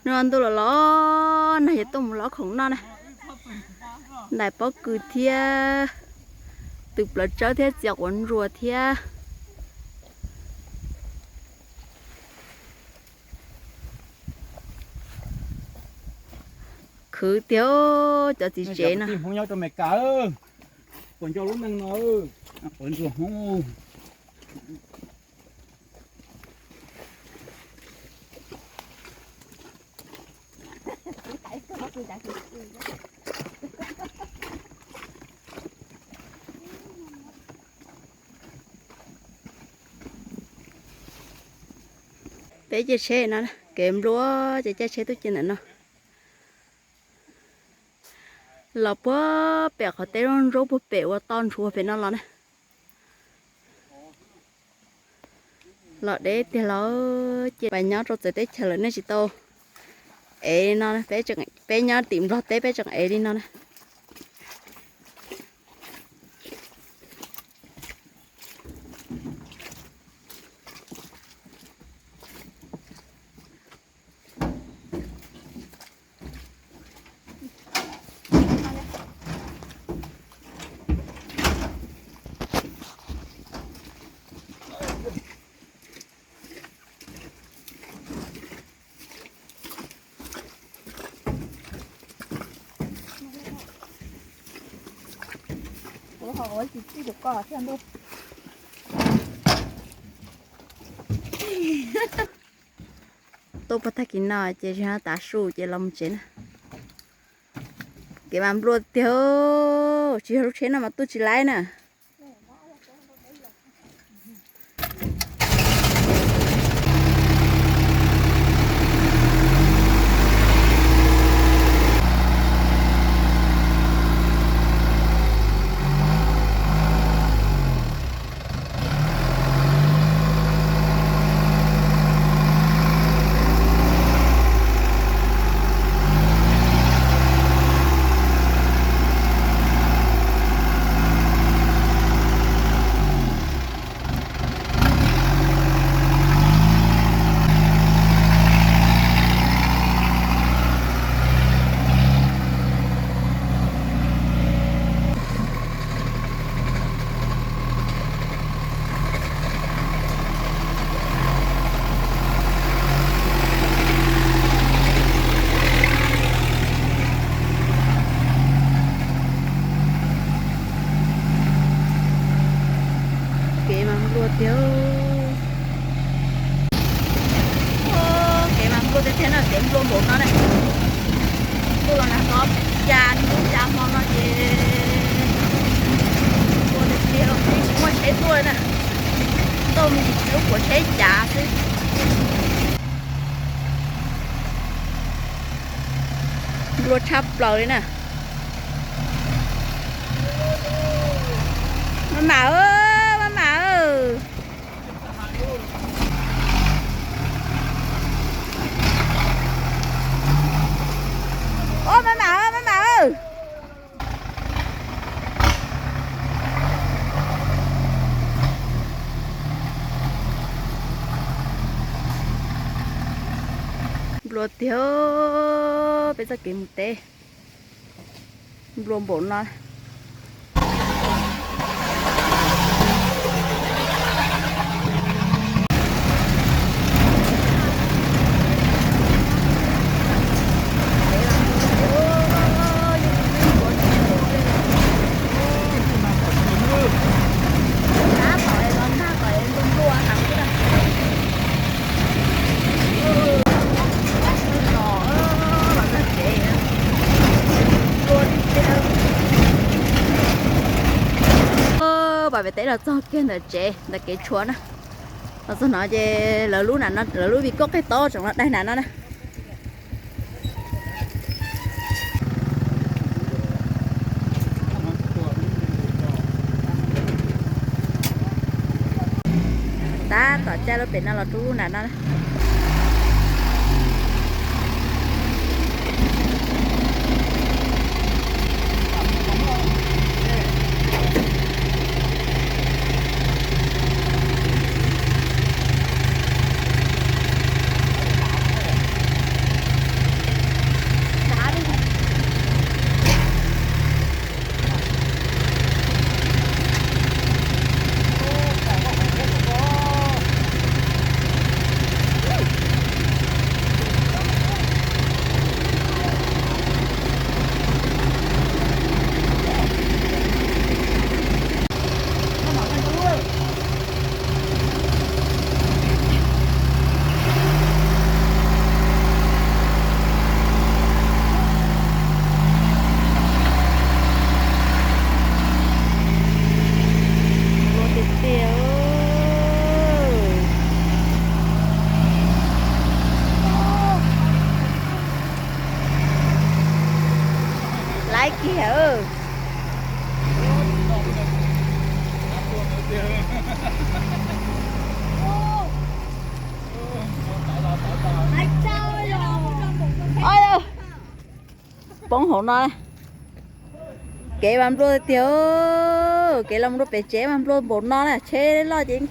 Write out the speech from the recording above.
Nub ntuj los los nag, yuav tuaj mus lov khoom noj na. Ntais pob kws thiab, tus plawv tsawb thiab txias quav ntsuas thiab. Khwv tiag cov txiv tsev no. Hmoob nyob rau Amelikas, puas nco lub neej no, quav ntsuas Hmoob. Peb caij tsheb no, kev nplua ces caij tsheb tuaj cia ntawm no. Los puag pem qhov teb zoo ntsuab puag pem ua toj ntshuav pem no los na. Los deb tiag los ces pais nyob rau txawv teb chaws lawm nej tsis tau ev li no, peb nyob tim Nplog teb peb tseem ev li no na. Tuaj puag tag kis no ces tsis tav su ces los mus tsev na. Kev mas nplua tiag, tsis yog lub tsheb no mas tuaj tsis laib na. Kev mas nplua tiag. Kev mas nplua tiag tiag no, kev nplua npaum no na. Tuaj los nag hmo, ya hnub ya hmo no ces nplua tiag tiag, tsis muaj tsheb tuaj na. Tuaj me ntsis tsis lub kuav tsheb cav xwb. Nplua tshaj plaws li na. Maj mam, maj mam. Ua maj mam, maj mam. Nplua tiag, peb txoj kev mus teb nplua npaum no. Pam pem teb los txog kiag ntawm tsev ntawm kev tshuam na. Los txog no ces lawv lub, lawv lub vij koj qig tob tseem los daig nram no na. Tab tom caij lub pem no los rau lub nram no na. Tiag. Poob hauv no. Kev mas nplua tiag. Kev los mus rau pem tsev mas nplua npaum no na, tsheb loj ces